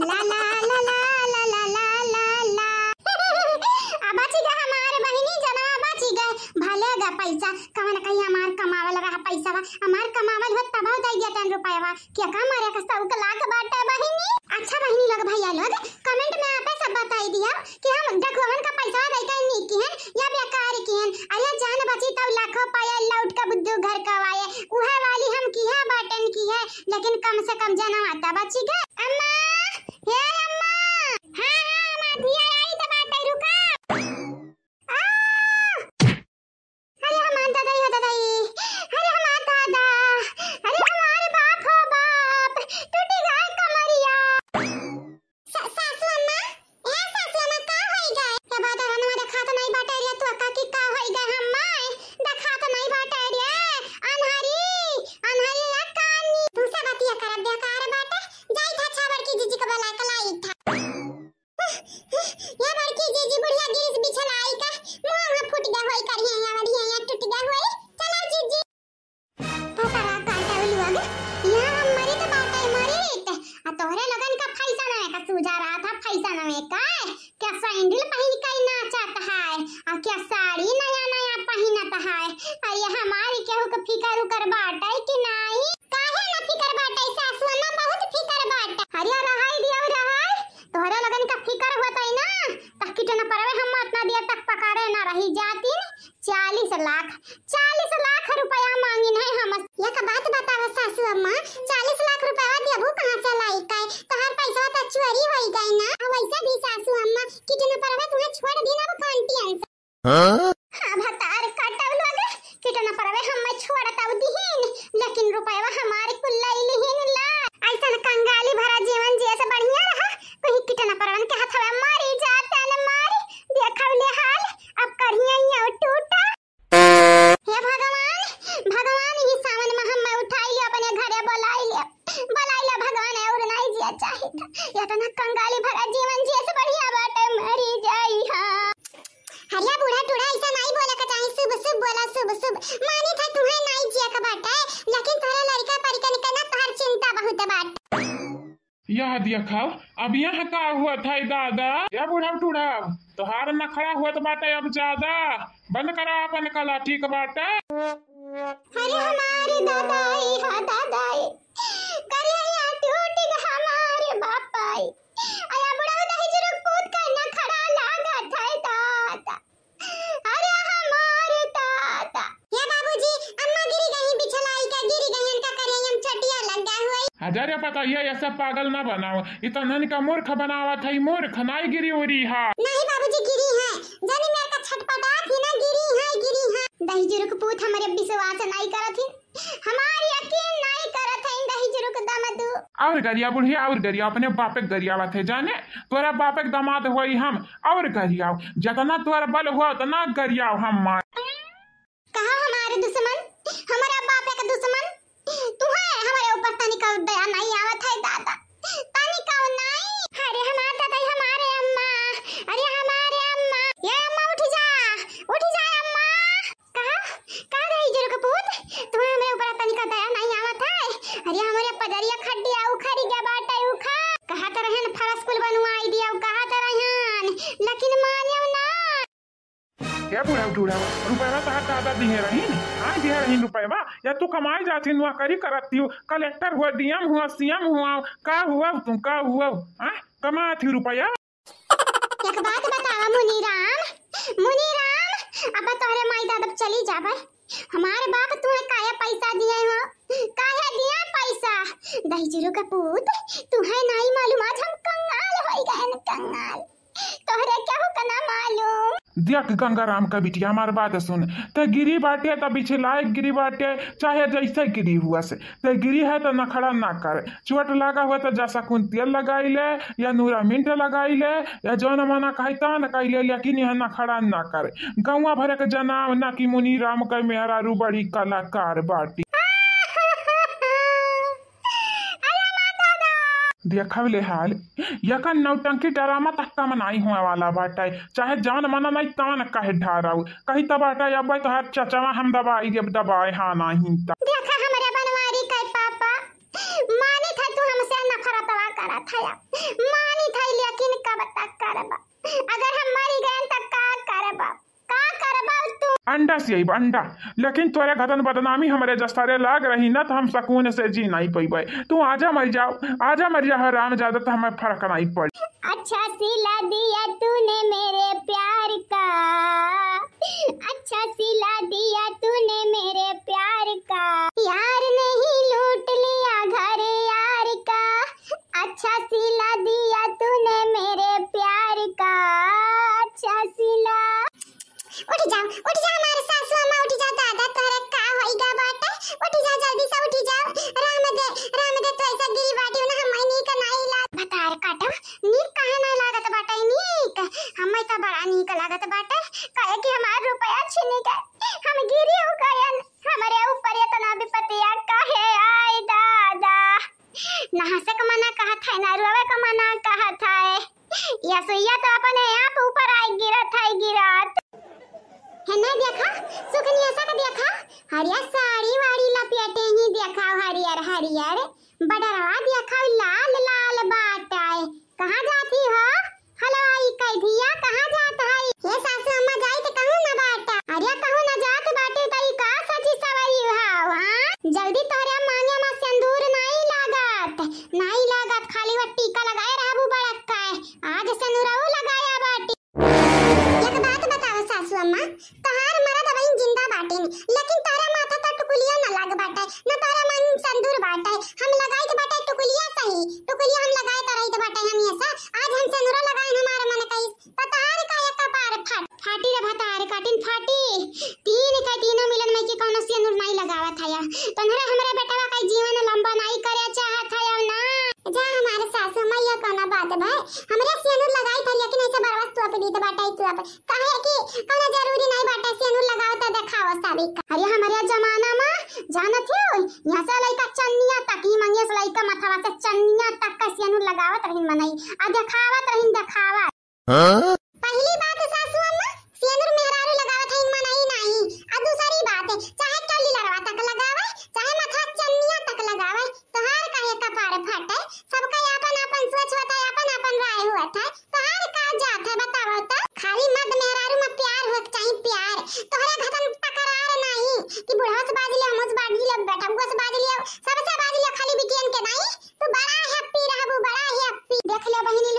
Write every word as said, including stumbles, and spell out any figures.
ला, ला, ला। अब बची गए हमार बहिनी जनवा, बची गए। भले गा पैसा, कवन कहीं हमार कमावल रहा पैसा बा, हमार कमावल होत तब दे दिया तन रुपयवा। क्या का मारे का सौ के लाख बाटे बहिनी। अच्छा बहिनी लोग, भैया लोग, comment में आपे सब बताई दिया कि हम डकुअवन का पैसा दे के नी किहन या बेकार किहन। अरे जान बची तब लाखों पाए लौट के बुद्धू घर का आए। उहे वाली हम किहे बाटन किहे, लेकिन कम से कम जनवा त बची गए। अम्मा, हे अम्मा। हाँ, हाँ, हमार धिया आई त बाटे, रुका। आ! अरे हमार दादाई हो दादाई, अरे हमार दादा, अरे हमार बाप हो बाप, टूटी गए कमरिया। सा-, सासू अम्मा, ए सासू अम्मा, का होई गए? ए बात हमारे देखात नहीं बाटे रे, तू अक्का की का होई गए हम माय? देखात नहीं बाटे रे, अनहरी, अनहरी अक्कानी। तू से बतिया करब बेकार बाटे, जाई था छावर की जीजी के बुला के लाई था। ये बड़की जीजी बुढ़िया गिरिस बिछलाई का, मुंह में फूट गया होई करिए, या बढ़िया या टूट गया होई। चला जीजी। पतरा काटा लोग, यहाँ हम मरित बाटे मरित। आ तोहरे लगन का फैशन है का सूझा रहा था, फैशन है का? क्या सैंडल पहिन के नाचत है? आ क्या साड़ी नया नया पहिनत है? अरे हमारी केहू के फिकर उकर बाटे कि नाई? काहे ना फिकर बाटे सासु अम्मा, बहुत फिकर बाटे। अरे रहाई दियो रहाई, तोहरे लगन का फिकर होत है ना, त किटन परवे हम इतना देर तक पकड़े ना रही जाती। चालीस लाख, चालीस लाख रुपया मांगिन है हम। एक बात बतावा सासु अम्मा, चालीस लाख रुपया देबू कहाँ से लाई काई? तोहार पैसा तो चोरी होई गई ना। आ वैसे भी सासु अम्मा, किटन परवे तुम्हें छोड़ दी ना, वो कौन हाँ? हाँ, भतार कटौल वाले, किटन परवे हम्मे छोड़त दिहिन, लेकिन रुपयवा हमारे कुल लई लिहिन ला। ऐसन कंगाली भरा जीवन जिए से बढ़िया रहा, कोई किटन परवन के हथवा मारी जाता न मारी, देखौले हाल, अब करिया यो टूटा। हे भगवान, भगवान, ई सावन में हम्मे उठाई ले, अपने घरे बोलाई ले, बोलाई ले भगवान, और नहीं जिया चाहित। इतना कंगाली भरा जीवन जिए से बढ़िया बाटे मरी जाई। हाँ। हरिया बूढ़ा टूढ़ा ऐसा नहीं बोले के चाही, शुभ शुभ बोला, शुभ शुभ। मानी था तुम्हें नहीं जिया के बाटे, लेकिन तोहरे लड़का परिकन के ना तोहर चिंता बहुत बाटे। यह देखा, अब यहाँ का हुआ था दादा? या बूढ़ा टूढ़ा, तोहार नखड़ा हुआ तो बाटे अब ज्यादा। बंद करा अपन कला, ठीक बाटे। अरे हमारे दादाई, हाँ दादाई, करिया टूट ग हमारे बापाई। अरे बुढ़ा दही जुरुक पूत का नखड़ा लागत है दादा। अरे हमार दादा। हे बाबूजी, अम्मा गिरी गई बिछलाई के, गिरी गई, इनका करे हम चटिया लग गए हुए। हजार या पता ये, ये सब पागल ना बनाओ। इतना इनका मूर्ख बनावा था, मूर्ख नाई गिरी उरी हा। नहीं बाबूजी, गिरी है। जानी मेरे का छटपटा थी ना, गिरी है, गिरी है। दही जुरुक पूत हमारे विश्वास नहीं करत ही। हमार यकीन नाई करत है, दही जुरुक दमदू। और गरिया बुढ़िया, और गरिया, अपने बापे के गरियावत है जाने, तोरा बापे के दामाद होई हम, और गरियाव, जतना तोरा बल हुआ उतना गरियाव हम मार। कहा हमारे दुश्मन, हमारा बापे के दुश्मन, तुम्हें हमारे ऊपर तनिका दया नहीं आवत है दादा, तनिका नहीं। अरे हमार दादा, हमारे अम्मा, अरे हमारे अम्मा, ये अम्मा उठ जा, उठ जा अम्मा। कहा, का रही जुरुक पूत? तुम्हें हमरे ऊपर तनिका दया नहीं आवत है? अरे हमरे पजरिया खड्डिया उखड़ गया बाटे उखा। कहा त रहन फरस कुल बनवाई दिया, कहा त रहन, लेकिन मानियो ना। क्या बूढ़ा टूढ़ा, रुपया तो हर दादा दिहे रहीन, हाँ दिहे रहीन रुपया, या तू कमाई जाती नौकरी करती हो, कलेक्टर हुआ, डीएम हुआ, सीएम हुआ, का हुआ तू, का हुआ, हाँ कमा थी रुपया। एक बात बतावा मुनीराम, मुनीराम, अब तोहरे माई दादा चली जाबे, हमारे बाप तुम्हें काहे पैसा दिए हो, काहे दिया पैसा? दहिजरू का पूत, तुम्हें नहीं मालूम आज हम कंगाल होई गए न, कंगाल, तोहरे केहू का ना मालूम। देख गंगाराम का बिटिया, हमार बात सुन, ते गिरी बाटे त बिछलाए गिरी बाटे, चाहे जैसे गिरी हुआ से, ते गिरी है त नखड़ा ना करे, चोट लागा हुआ त जा सकुन तेल लगाई ले, या नूरा मिंट लगाई ले, या जौन मना कहे तौन कही ले, लेकिन यह नखड़ा ना करे। गौवा भर के जनाव ना कि मुनीराम के मेहरारू बड़ी कलाकार बाटी। देखब ले हाल, यकन नौटंकी ड्रामा तक कम नाई हुआ वाला बाटे, चाहे जौन मना नाई तौन कहे ढाराऊ, कही त बाटे अब तोहार चचवा हम दबाई देब दबाए, हाँ नाहीं त। देखा हमरे बनवारी के पापा, माने था तू हमसे नफरतवा करत। थया, मानी थई, लेकिन कब तक करबा? अगर हम मरी गयन त का करबा? का करबा तू? अंडा सियाइब, अंडा। लेकिन तोरे घतन बदनामी हमरे जस्तारे लाग रही ना, त हम सकून से जी नाई पइबे। तू आजा मर जाओ, आजा मर जाओ, हरामजादा, त हमें फर्क नाई पड़ी। अच्छा सिला दिया तूने मेरे प्यार का, अच्छा सिला दिया तूने मेरे प्यार का, यार नहीं लूट लिया घर यार का, अच्छा सिला दिया तूने मेरे प्यार का, अच्छा सिला। उठ जाओ, उठ जाओ हमार सासू अम्मा, उठ जाओ दादा, तोहरा का होई गा बाटे? उठ जाओ, जल्दी से उठ जाओ। राम दे, राम दे, तू ऐसा गिरी बाटी ना, हमें नीक नाई लाग। भतार काटो, नीक काहे नाई लागत बाटे? नीक, हमें तो बड़ा नीक लागत बाटे, काहे कि हमार रुपया छिनी गए, हम गिरी हो गयन, हमरे ऊपर इतना विपत्तिया काहे आई दादा? ना हंसे के मना कहत है, ना रोवे के मना कहत है। या सुइया तो अपने आप ऊपर आई गिरत है, गिरत। हेने देखा, सुकनिया सा के देखा, हरिया साड़ी वाड़ी लपेटे ही देखा, हरियर हरियर बडरवा देखा, लाल लाल बाटे। कहाँ जाती हो? हेलो, आई कैदिया, कहाँ जात है? हे सासू अम्मा, जाई त कहूँ ना बाटा। अरे कहूँ ना जात बाटे, त ई का सजी सवरी हाव, हाँ? जल्दी तोहरे मांगे में सिंदूर नाई लागत, नाई लागत, खाली वो टीका लगाए रहबू बड़क्का है। आज सिंदूरऊ लगाया बाटी। एक बात बताओ सासू अम्मा, तोहार मरद अबहिन जिंदा बाटिन, लेकिन तोहरा माथा त टुकुलिया न लाग बाटे, न तोहरा मन सिंदूर बाटे। हम लगाइत बाटे टुकुलिया सही, टुकुलिया हम लगाइत रहित बाटे हमेशा। आज हम सेनुरा लगाइन हमार मन कहिस, त तोहार काहे कपार फट, फाटी रे भतार काटिन फाटी। तीन के तीनों मिलन में के कौनो सेनुर नाई लगावत हया। तोहरा हमरे बेटवा का जीवन लंबा नाई करे चाहत हया ना। जा हमारे सासू अम्मा, ये कौनो बात भाई, हमरे सेनुर लगाइत है, लेकिन ऐसे बरवा तोप दीत बाटे तोप। काहे कि कौनो जरूरी नाई बाटे, सेनुर लगाओ त देखाओ साबिक। अरे हमरे जमाना में जानत हो, यहाँ से लइका चन्निया तक ही मंगिया से लइका मथवा से चन्निया तक का सेनुर लगावत रहिन मनई, आ देखावत रहिन देखावत। हाँ? पहली बात सासू अम्मा, सेनुर मेहरारू लगावत है मनई नाई। आ दूसरी बात, चाहे टोली लड़वा तक लगावे, चाहे मथवा चन्निया तक लगावे, तोहार काहे कपार फटे? सबका आपन आपन सोच होता है, आपन आपन राय होत है। तोहार का जात है बताओ तो? खाली मर्द मेहरारू में प्यार होए के चाही, प्यार। तोहरे घतन तकरार नाही कि बुढ़वा से बाज ले, हमहू से बाज ले, बेटवा से बाज ले, सबसे बाज ले, खाली बिटियन के नाही। तू बड़ा happy रहबू, बड़ा happy। देख ले बहिनी,